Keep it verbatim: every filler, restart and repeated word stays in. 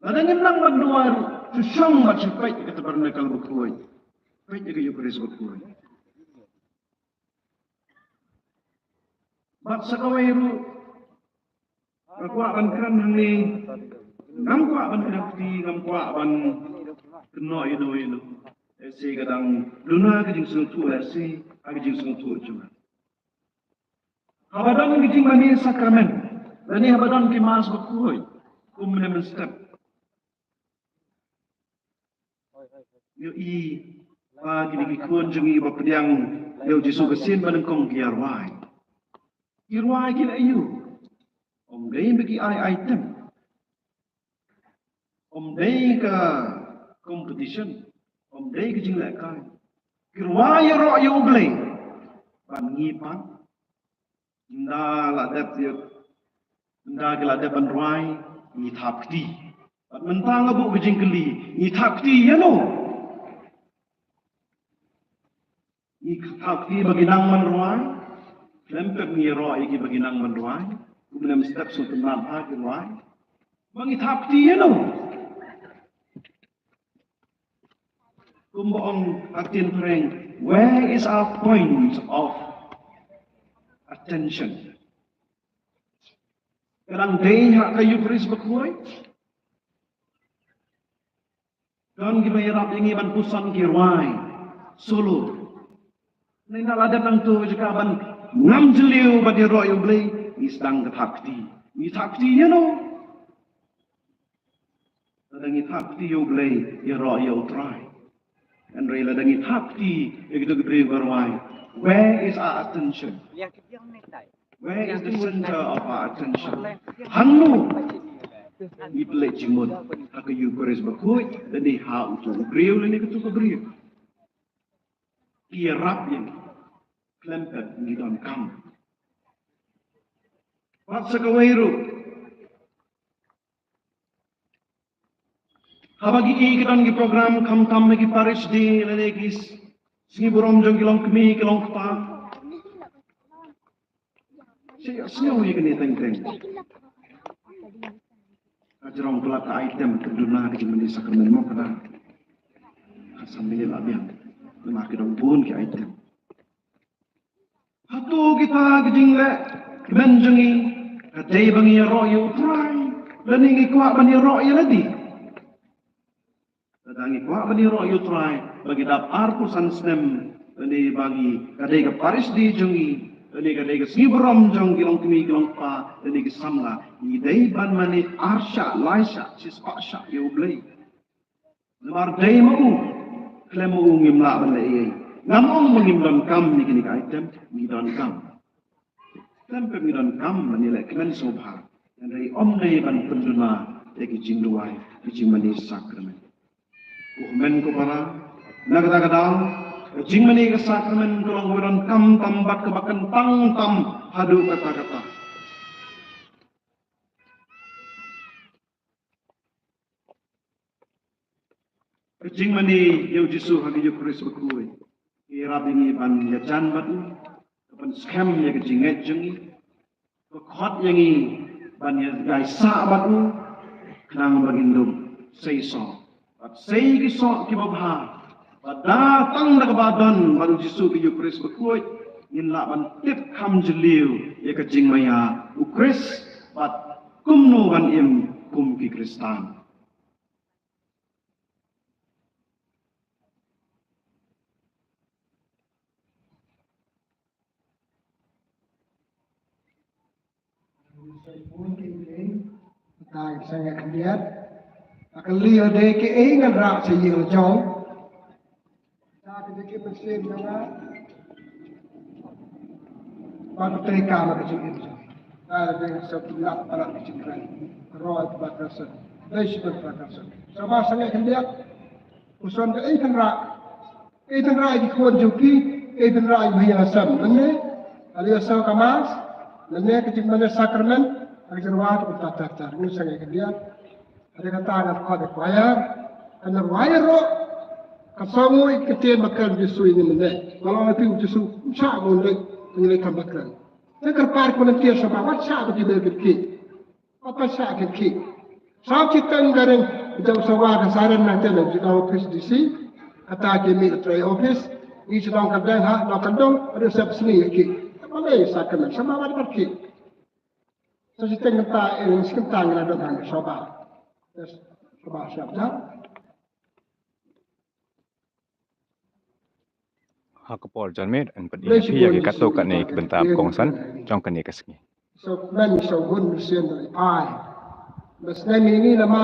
Lada ngim nang ban duwai ruh, shu shong bad shu peit ïa ka tabernacle bakhuid. Peit ïa ka Eucharist bakhuid. Bad sa kawei ruh, nga kwah ban kren hangne, ngam kwah ban kren kti, ngam kwah ban kynnoh ïa no ïa no. Ese ka dang duna ka jingsngewthuh, ese ha ka jingsngewthuh jong nga. Haba don ka jingmane sakramen, lane haba don ki mass bakhuid, kum mynne mynstep, ïohi ba kine ki khun jong ngi ba pdiang ïa u Jisu ka sien ba nyngkong ki ïa rwai. Ki rwai ki leh aïu? Ym dei ba ki ai item. Ym dei ka competition. Ym dei ka jinglehkai. Ki rwai ïaroh ïa U Blei. Ban ngi pat, ynda la dep ïa, ynda ki la dep ban rwai, ngi thap kti. Bad mynta nga buh ka jingkylli, ngi thap kti ïa no? Ngi thap kti ba ki nang ban rwai? Khlem pep ngi ïaroh ïa ki ba ki nang ban rwai? Kum mynne mynstep sngewtynnat ha ki rwai. Ba ngi thap kti ïa no? Kumba ong ha ktien phareng, where is our point of attention? Ka dang dei ha ka Eucharist bakhuid? Don kiba ïarap ïa ngi ban puson ki rwai solo. Ngi la dep nangto jaka ban ngam jylliew ban ïaroh ïa U Blei, ngi sdang ka thap kti. Ngi thap kti ïa no? Lada ngi thap kti ïa U Blei, ïaroh ïa U Trai. Hynrei lada ngi thap kti ïa kito ki briew ba rwai, where is our attention? Where is the center of our attention? Hangno ngi pynleit jingmut? Ha ka Eucharist bakhuid, lane ha uto u briew lane kato ka briew? Ki ïarap ïa ngi, khlem pep ngi donkam. Bad sa kawei ruh, haba ki ïohi ki don ki program khamtam ha ki parish day lane ki sngi burom jong ki longkmie ki longkpa, shu ïohsngew ïa kine teng teng. Ka jrong palat ka item, ka duna ka jingmane sakramen mo ka dang. Ka samli la biang. Namar ki don bun ki item. Hato kita ki jingleh kmen jong ngi ka dei ba ngi ïaroh ïa U Trai, lane ngi kwah ban ïaroh ïa lade? Lada ngi kwah ban ïaroh ïa U Trai ba ngi dap arphew san snem, lane ba ngi, ka dei ka parish day jong ngi, lane ka dei ka sngi burom jong ki longkmie ki longkpa, lane ki samla, ngi dei ban mane ar shah, lai shah, shispah shah ïa U Blei. Namar dei ma u, khlem ma u ngim lah ban leh ei ei. Ngam ong ba ngim donkam ïa kine ki item, ngi donkam. Khlem pep ngi donkam ban ïaleh kmen sngewbha. Hynrei ym dei ban pynduna ïa ki jingduwai, ki jingmane sakramen. Ko hynmen ko para, na kata ka daw, ka jingmane ka sakramen ka long kaba donkam tam bad kaba kyntang tam haduh katta katta. Ka jingmane ïa U Jisu ha ka Eucharist bakhuid ka ïarap ïa ngi ban ïajan bad u, ka pynskhem ïa ka jingngeit jong ngi, ka khot ïa ngi ban ïa, ïaisah bad u, khnang ba ngin dup sei soh bad sei ki soh kiba bha. Bad da tang da kaba don bad U Jisu ha ka Eucharist bakhuid, ngin lah ban tip kham jylliew ïa ka jingmaïa U Khrist bad kumno ban im kum ki Khristan. Ka seng khyndiat. Ka lieh de ki ei ngan rah sa ïing la jong. Ka de ki mynsiem jong nga. Ba ka trei ka ma ka jingim jong. Ka de sa ki lap ala ka jingkren. Roi ba ka sa. Dei shi ba ka sa. Sa ba seng khyndiat. Puson ka ei kan rah. Ei pynrah ïa ki khun jong phi, ei pynrah ïa ki bahaïing hasem. Mynne, ale ïa sngewbha ka mass, mynne ka jingmane sakramen, ka jingwad ka ta ta ta. Ngi sngewbha ka dia. Hynrei kata ngan khot ïa ka choir, kan rwai ruh, ka song ïa ka ktien ba kren Jisu ïa ngi mynne. Ba long ïa phi u Jisu, shah ba un leit, ngi leit kam ba kren. Te kyrpad volunteer sngewbha, wat shah ba ki bel ki ki. Wat shah ki ki. Sa chi teng ka ring jong sa wa ka sa ren nang te nang jong office D C. Ata ki mi trai office. Ngi chi nong ka dang ha nong ka dong ada sep sni ki. Malay sa ka sa ma wat ki. Sa chi teng ta e ngi skim tang na dong hang sa ba. Sa ba sa ba. Ha ka por jan met an pat ïa ki katto katne ki bynta kongsan jong kane ka sngi. So many so hun sien dai pai. Bas nai mi ni la ma